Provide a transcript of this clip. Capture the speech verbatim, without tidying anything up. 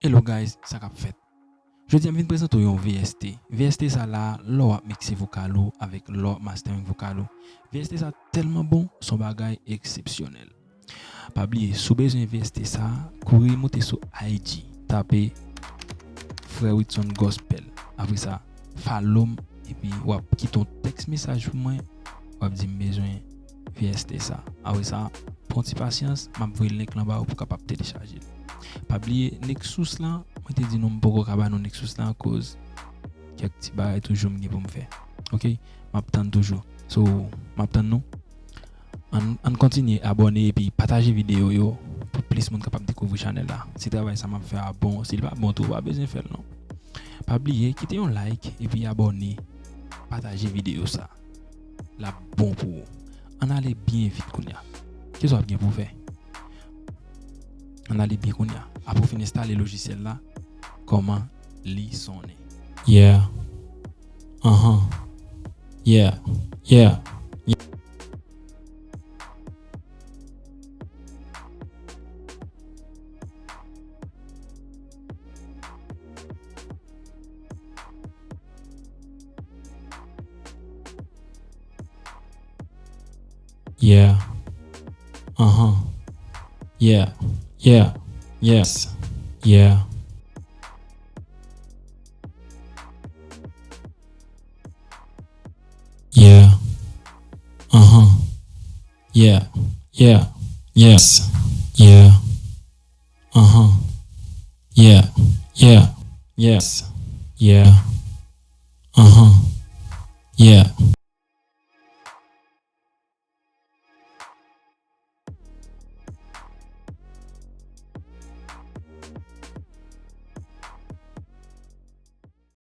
Hello guys, sa k ap fèt? Jodi a m vin prezante w yon V S T. V S T sa la, lè w ap mikse vokal ou avèk lè w ap mastering vokal ou. V S T sa tèlman bon, se yon bagay eksepsyonèl. Pa bliye, si w bezwen V S T sa, kouri moute sou I G, tape Frè Witson Gospel. Apre sa, follow m, epi w ap kite yon tèks mesaj pou mwen, w ap di m bezwen V S T sa. Apre sa, pran ti pasyans, m ap voye link lan ba ou pou w kapab telechaje l. Pa bliye, Nexus lan, mwen te di nou m poko ka ba nou Nexus lan akoz kèk ti bagay toujou m gen pou m fè. Ok? M ap tann toujou. So, m ap tann nou. Ann, ann kontinye abòne epi pataje videyo yo pou plis moun kapab dekouvri chanèl la. Si travay sa m ap fè a bon, si l pa bon tou, ou pa bezwen fè l non. Pa bliye, kite yon like epi abòne, pataje videyo sa. L ap bon pou ou. Ann ale byen vit kounye a. Kisa w ap gen pou w fè? Ann ale byen kounye a. Apre w fin enstale lojisyèl la, kòman li sonnen? Yeah. Uh-huh. Yeah. Yeah. Yeah. Yeah. Uh-huh. Yeah. Yeah. Yes. Yeah. Yeah. Uh-huh. Yeah. Yeah. Yes. Yeah. Uh-huh. Yeah. Yeah. Yes. Yeah. Uh-huh. Yeah.